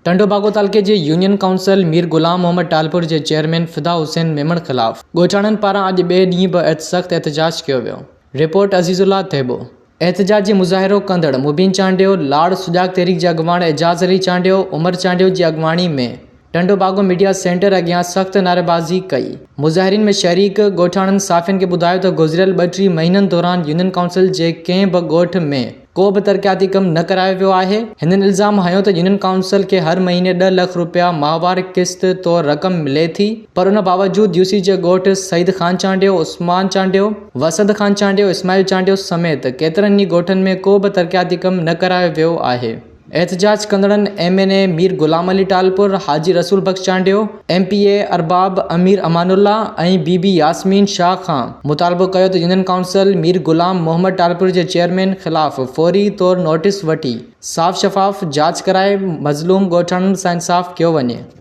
ٽنڊوباگو تعلقي جي union council Mir Ghulam Muhammad Talpur جي چيئرمين فدا حسين ميمڻ خلاف ڳوٺاڻن پاران اڄ ٻئي ڏينهن به سخت احتجاج ڪيو ويو. رپورٽ عزيزالله ٿيٻو. احتجاجي مظاهرو ڪندڙ مبين چانڊيو، لاڙ سجاڳ تحريڪ جي اڳواڻ اعجاز علي چانڊيو، عمر چانڊيو جي اڳواڻي ۾ ٽنڊوباگو ميڊيا سينٽر اڳيان سخت نعريبازي ڪئي. مظاهرين ۾ شريڪ ڳوٺاڻن صحافين کي ٻڌايو ته گذريل ٻه ٽي مهينن دوران يونين ڪائونسل جي ڪنهن به ڳوٺ ۾ ڪو به ترقياتي ڪم نه ڪرايو ويو آهي. هنن الزام هنيو ته يونين ڪائونسل کي هر مهيني ڏهه لک روپيا ماهوار قسط طور رقم ملي ٿي پر ان باوجود يوسي جي ڳوٺ سعيد خان چانڊيو، عثمان چانڊيو، وسند خان چانڊيو، اسماعيل چانڊيو سميت ڪيترن ئي ڳوٺن ۾ ڪو به ترقياتي ڪم نه ڪرايو ويو آهي. احتجاج ڪندڙن M N A Mir Ghulam Ali Talpur, Haji Rasool Bakhsh Chandio, M P A Arbab Amir Amanullah ۽ Bibi Bibi Yasmin Shah کان مطالبو ڪيو ته يونين ڪائونسل مير غلام محمد ٽالپر جي چيئرمين خلاف فوري طور نوٽيس وٺي صاف شفاف جاچ ڪرائي مظلوم ڳوٺاڻن سان انصاف ڪيو وڃي.